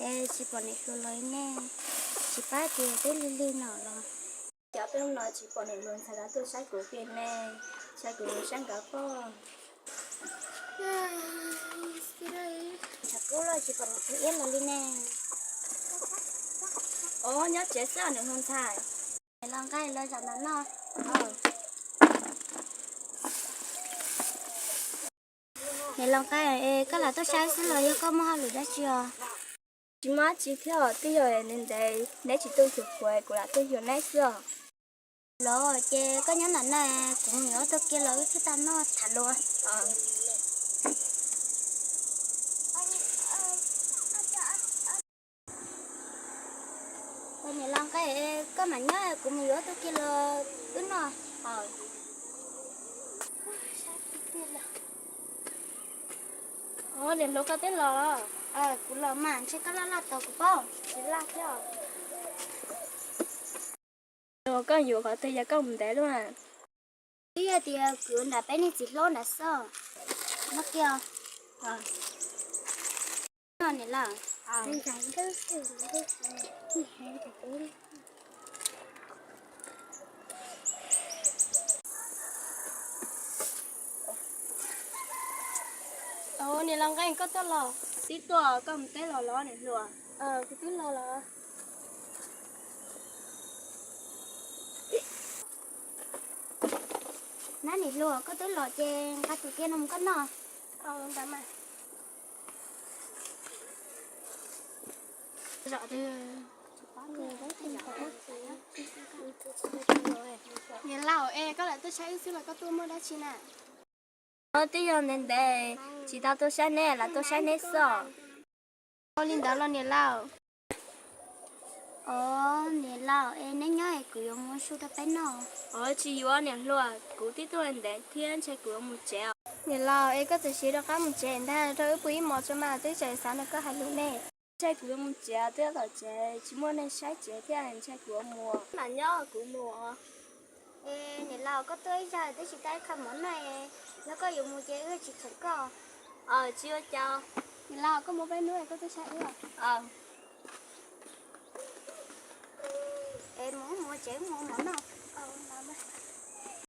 Es tsis pom niam hluas los ne, tsis paub tias twb lig lig no los. Cov peb hnub no tsis pom niam hluas ntxhais los tuaj saib kuv pem ne, saib kuv mus saib nkawd pob. Tshav kub los tsis pom niam hluas Iab los li ne. Os, nyob tsev xwb niam hluas ntxhais. Niam laus Nqaij, los zaum ntawm no. Niam laus Nqaij, es koj lam tuaj saib xwb los yog koj muaj hauj lwm dab tsi os? Tsis muaj dab tsi thiab os, twb yog ntev ntev neb tsis tuaj xyuas kuv, kuv lam tuaj xyuas neb xwb os. Los ces koj nyob ntawm no, kuv mus yuav tuaj kiag los wb thiaj tau noj tham luag. Niam laus Nqaij, koj mam nyob, kuv mus yuav tuaj kiag los wb noj. Niam hluas, koj twb los los? Kuv los mas, ntshe koj laj laj tos kuv pob. Tsis laj thiab. Koj yuav qhov twg yog koj mus ntev luaj? Twb yog tias kuv nram peb niag txiv hlob nram xwb. Nyob kiag. Niam laus. Niam laus Nqaij, koj tuaj los? Twb tuaj, koj mus teb los los niam hluas? Kuv twb los los. Nab niam hluas, koj twb los ces nqa tus kiag no mus koj noj. Niam laus, es koj lam tuaj saib wb xwb los koj tuaj muaj dab tsi na? Twb yog ntev ntev tsis tau tuaj saib neb, lam tuaj saib neb xwb os. Ua li ntawd los niam laus? Os, niam laus, es neb nyob es kuv yuav mus ua su rau peb noj. Os, tsis yuav niam hluas, kuv twb tuaj ntev thiab, ntshe kuv yuav mus tsev os. Niam laus, es koj txawm siv rov qab mus tsev ntag, rau wb pw ib hmos tso mas, twb tseem xav nrog koj hais lus ne. Ntshe kuv yuav mus tsev, twb tom tsev tsis muaj neeg saib tsev thiab, ntshe kuv yuav mus. Mam nyob kuv mus. Es niam laus, koj tuaj ib zaug twb tsis tau ib qho mov noj, yog koj yuav mus ces wb tsis cheem koj. Tsis ua cas. Niam laus, koj mus peb hnub koj tuaj saib wb. Es mus mus tsev mus ua mov noj.